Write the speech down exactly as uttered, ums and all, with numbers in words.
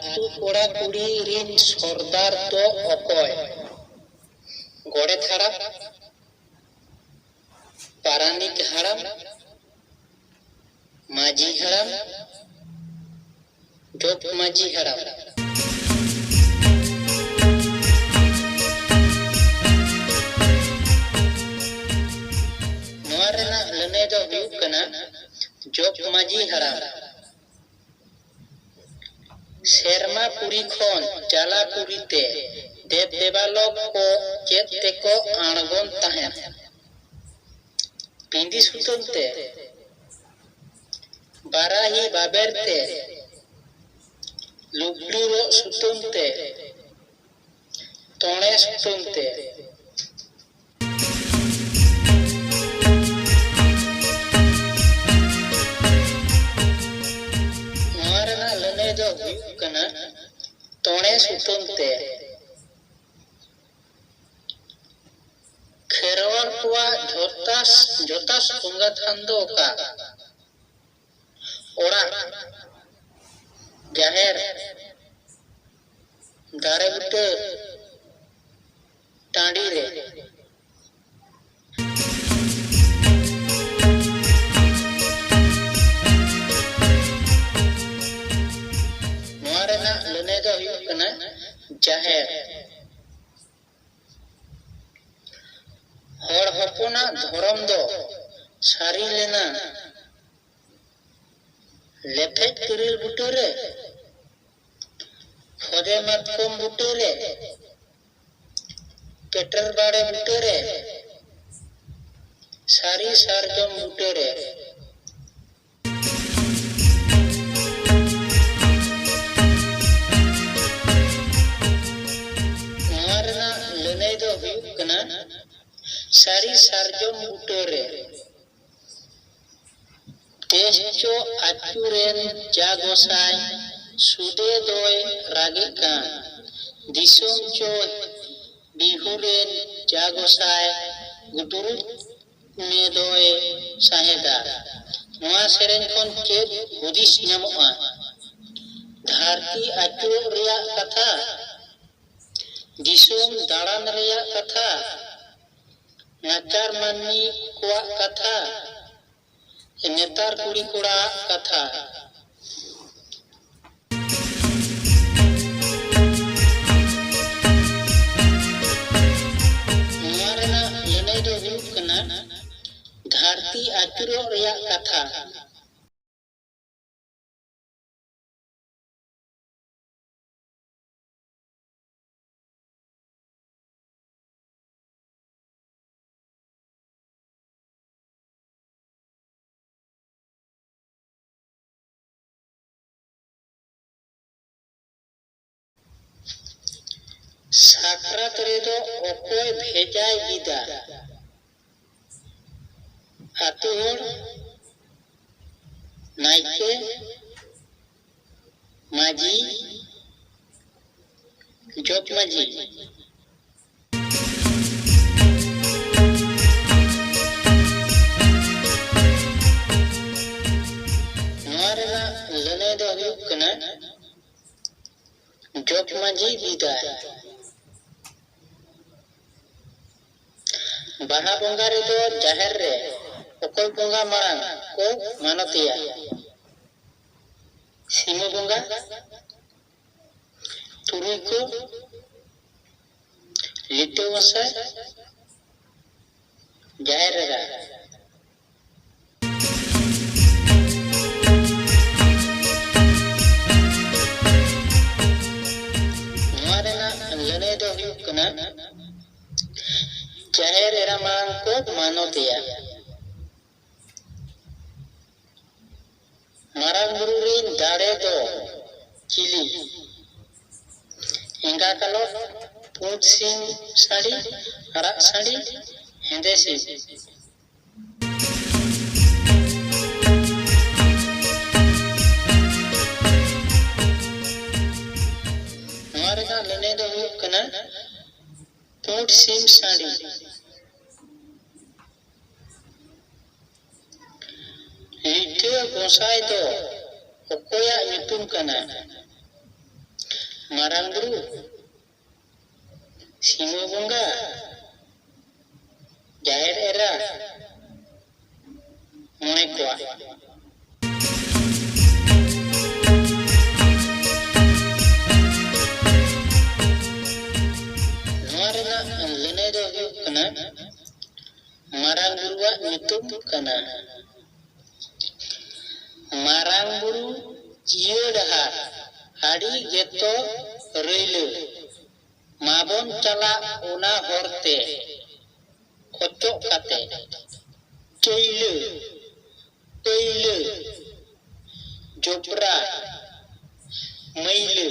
ᱟᱹᱛᱩ ᱠᱚᱲᱟ ᱠᱩᱲᱤ ᱨᱤᱱ ᱥᱚᱨᱫᱟᱨ ᱫᱚ ᱚᱠᱚᱭ? ᱜᱚᱰᱮᱛ ᱦᱟᱲᱟᱢ, ᱯᱟᱨᱟᱱᱤᱠ ᱦᱟᱲᱟᱢ, ᱢᱟᱹᱡᱷᱤ ᱦᱟᱲᱟᱢ, ᱡᱚᱜᱽ ᱢᱟᱹᱡᱷᱤ ᱦᱟᱲᱟᱢ᱾ ᱱᱚᱣᱟ ᱨᱮᱱᱟᱜ ᱞᱟᱹᱱᱟᱹᱭ ᱫᱚ ᱦᱩᱭᱩᱜ ᱠᱟᱱᱟ ᱡᱚᱜᱽ ᱢᱟᱹᱡᱷᱤ ᱦᱟᱲᱟᱢ᱾ ᱥᱮᱨᱢᱟ ᱯᱩᱨᱤ ᱠᱷᱚᱱ ᱪᱟᱞᱟ ᱯᱩᱨᱤ ᱛᱮ ᱫᱮᱵ ᱫᱮᱵᱟᱞᱚᱠ ᱠᱚ ᱪᱮᱫ ᱛᱮᱠᱚ ᱟᱬᱜᱚᱱ ᱛᱟᱦᱮᱸᱫ? ᱵᱤᱸᱫᱤ ᱥᱩᱛᱟᱹᱢ ᱛᱮ, ᱵᱟᱨᱟᱦᱤ ᱵᱟᱵᱮᱨ ᱛᱮ, ᱞᱩᱜᱽᱲᱤ ᱨᱚᱜ ᱥᱩᱛᱟᱹᱢ ᱛᱮ, ᱛᱚᱬᱮ ᱥᱩᱛᱟᱹᱢ ᱛᱮ᱾ ᱱᱚᱣᱟ ᱨᱮᱱᱟᱜ ᱞᱟᱹᱱᱟᱹᱭ ᱫᱚ ᱦᱩᱭᱩᱜ ᱠᱟᱱᱟ ᱛᱚᱬᱮ ᱥᱩᱛᱟᱹᱢ ᱛᱮ᱾ ᱠᱷᱮᱨᱣᱟᱲ ᱠᱚᱣᱟᱜ ᱡᱚᱛᱟᱥ, ᱡᱚᱛᱟᱥ ᱵᱚᱸᱜᱟ ᱛᱷᱟᱱ ᱫᱚ ᱚᱠᱟ? ᱚᱲᱟᱜ, ᱡᱟᱦᱮᱨ, ᱫᱟᱨᱮ ᱵᱩᱴᱟᱹ, ᱴᱟᱺᱰᱤ ᱨᱮ᱾ ᱱᱚᱣᱟ ᱨᱮᱱᱟᱜ ᱞᱟᱹᱱᱟᱹᱭ ᱫᱚ ᱦᱩᱭᱩᱜ ᱠᱟᱱᱟ ᱡᱟᱦᱮᱨ᱾ ᱦᱚᱲ ᱦᱚᱯᱚᱱᱟᱜ ᱫᱷᱚᱨᱚᱢ ᱫᱚ ᱥᱟᱹᱨᱤ ᱞᱮᱱᱟ ᱞᱮᱯᱷᱮᱡ ᱛᱤᱨᱤᱞ ᱵᱩᱴᱟᱹᱨᱮ, ᱠᱷᱚᱫᱮ ᱢᱟᱛᱠᱚᱢ ᱵᱩᱴᱟᱹᱨᱮ, ᱠᱮᱴᱮᱨ ᱵᱟᱲᱮ ᱵᱩᱴᱟᱹᱨᱮ, ᱥᱟᱹᱨᱤ ᱥᱟᱨᱡᱚᱢ ᱵᱩᱴᱟᱹᱨᱮ᱾ ᱱᱚᱣᱟ ᱨᱮᱱᱟᱜ ᱞᱟᱹᱱᱟᱹᱭ ᱫᱚ ᱦᱩᱭᱩᱜ ᱠᱟᱱᱟ ᱥᱟᱹᱨᱤ ᱥᱟᱨᱡᱚᱢ ᱵᱩᱴᱟᱹᱨᱮ᱾ ᱫᱮᱥ ᱪᱚ ᱟᱹᱪᱩᱨᱮᱱ ᱡᱟ ᱜᱚᱸᱥᱟᱭ ᱥᱩᱫᱮ ᱫᱚᱭ ᱨᱟᱜᱮᱫ ᱠᱟᱱ, ᱫᱤᱥᱚᱢ ᱪᱚ ᱵᱤᱦᱩᱨᱮᱱ ᱡᱟ ᱜᱚᱸᱥᱟᱭ ᱜᱩᱫᱩᱨᱩᱡ ᱢᱮ ᱫᱚᱭ ᱥᱟᱸᱦᱮᱫᱟ᱾ ᱱᱚᱣᱟ ᱥᱮᱨᱮᱧ ᱠᱷᱚᱱ ᱪᱮᱫ ᱦᱩᱫᱤᱥ ᱧᱟᱢᱚᱜᱼᱟ? ᱫᱷᱟᱹᱨᱛᱤ ᱟᱹᱪᱩᱨᱚᱜ ᱨᱮᱭᱟᱜ ᱠᱟᱛᱷᱟ, ᱫᱤᱥᱚᱢ ᱫᱟᱬᱟᱱ ᱨᱮᱭᱟᱜ ᱠᱟᱛᱷᱟ, ᱱᱟᱪᱟᱨ ᱢᱟᱹᱱᱢᱤ ᱠᱚᱣᱟᱜ ᱠᱟᱛᱷᱟ, ᱱᱮᱛᱟᱨ ᱠᱩᱲᱤ ᱠᱚᱲᱟᱣᱟᱜ ᱠᱟᱛᱷᱟ᱾ ᱱᱚᱣᱟ ᱨᱮᱱᱟᱜ ᱞᱟᱹᱱᱟᱹᱭ ᱫᱚ ᱦᱩᱭᱩᱜ ᱠᱟᱱᱟ ᱫᱷᱟᱹᱨᱛᱤ ᱟᱹᱪᱩᱨᱚᱜ ᱨᱮᱭᱟᱜ ᱠᱟᱛᱷᱟ᱾ ᱥᱟᱠᱨᱟᱛ ᱨᱮᱫᱚ ᱚᱠᱚᱭ ᱵᱷᱮᱡᱟᱭ ᱵᱤᱫᱟ? ᱟᱹᱛᱩ ᱦᱚᱲ, ᱱᱟᱭᱠᱮ, ᱢᱟᱹᱡᱷᱤ, ᱡᱚᱜᱽ ᱢᱟᱹᱡᱷᱤ᱾ ᱱᱚᱣᱟ ᱨᱮᱱᱟᱜ ᱞᱟᱹᱱᱟᱹᱭ ᱫᱚ ᱦᱩᱭᱩᱜ ᱠᱟᱱᱟ, ᱡᱚᱜᱽ ᱢᱟᱹᱡᱷᱤ ᱵᱤᱫᱟᱭ᱾ ᱵᱟᱦᱟ ᱵᱚᱸᱜᱟ ᱨᱮᱫᱚ ᱡᱟᱦᱮᱨ ᱨᱮ ᱚᱠᱚᱭ ᱵᱚᱸᱜᱟ ᱢᱟᱲᱟᱝ ᱠᱚ ᱢᱟᱱᱚᱛᱮᱭᱟ? ᱥᱤᱢᱟᱹ ᱵᱚᱸᱜᱟ, ᱛᱩᱨᱩᱭ ᱠᱚ, ᱞᱤᱴᱟᱹ ᱜᱚᱸᱥᱟᱭ, ᱡᱟᱦᱮᱨ ᱮᱨᱟ᱾ ᱱᱚᱣᱟ ᱨᱮᱱᱟᱜ ᱞᱟᱹᱱᱟᱹᱭ ᱫᱚ ᱦᱩᱭᱩᱜ ᱠᱟᱱᱟ, ᱡᱟᱦᱮᱨ ᱮᱨᱟ ᱢᱟᱲᱟᱝ ᱠᱚ ᱢᱟᱱᱚᱛᱮᱭᱟ᱾ ᱢᱟᱨᱟᱝ ᱵᱩᱨᱩ ᱨᱤᱱ ᱫᱟᱲᱮ ᱫᱚ ᱪᱤᱞᱤ? ᱮᱸᱜᱟ ᱠᱟᱞᱚᱴ, ᱯᱩᱸᱰ ᱥᱤᱢ ᱥᱟᱺᱰᱤ, ᱟᱨᱟᱜ ᱥᱟᱺᱰᱤ, ᱦᱮᱸᱫᱮ ᱥᱤᱢ᱾ ᱱᱚᱣᱟ ᱨᱮᱱᱟᱜ ᱞᱟᱹᱱᱟᱹᱭ ᱫᱚ ᱦᱩᱭᱩᱜ ᱠᱟᱱᱟ, ᱯᱩᱸᱰ ᱥᱤᱢ ᱥᱟᱺᱰᱤ᱾ ᱞᱤᱴᱟᱹ ᱜᱚᱸᱥᱟᱭ ᱫᱚ ᱚᱠᱚᱭᱟᱜ ᱧᱩᱛᱩᱢ ᱠᱟᱱᱟ? ᱢᱟᱨᱟᱝ ᱵᱩᱨᱩ, ᱥᱤᱢᱟᱹ ᱵᱚᱸᱜᱟ, ᱡᱟᱦᱮᱨ ᱮᱨᱟ, ᱢᱚᱬᱮ ᱠᱚᱣᱟᱜ᱾ ᱱᱚᱣᱟ ᱨᱮᱱᱟᱜ ᱞᱟᱹᱱᱟᱹᱭ ᱫᱚ ᱦᱩᱭᱩᱜ ᱠᱟᱱᱟ, ᱢᱟᱨᱟᱝ ᱵᱩᱨᱩᱣᱟᱜ ᱧᱩᱛᱩᱢ ᱠᱟᱱᱟ᱾ ᱢᱟᱨᱟᱝ ᱵᱩᱨᱩ ᱡᱤᱭᱟᱹᱲ ᱦᱟᱨ, ᱟᱹᱰᱤ ᱜᱮᱛᱚ ᱨᱟᱹᱭᱞᱟᱹ᱾ ᱢᱟᱵᱚᱱ ᱪᱟᱞᱟᱜ ᱚᱱᱟ ᱦᱚᱨ ᱛᱮ, ᱚᱪᱚᱜ ᱠᱟᱛᱮ᱾ ᱪᱟᱹᱭᱞᱟᱹ, ᱯᱟᱹᱭᱞᱟᱹ, ᱡᱚᱵᱽᱨᱟ, ᱢᱟᱹᱭᱞᱟᱹ᱾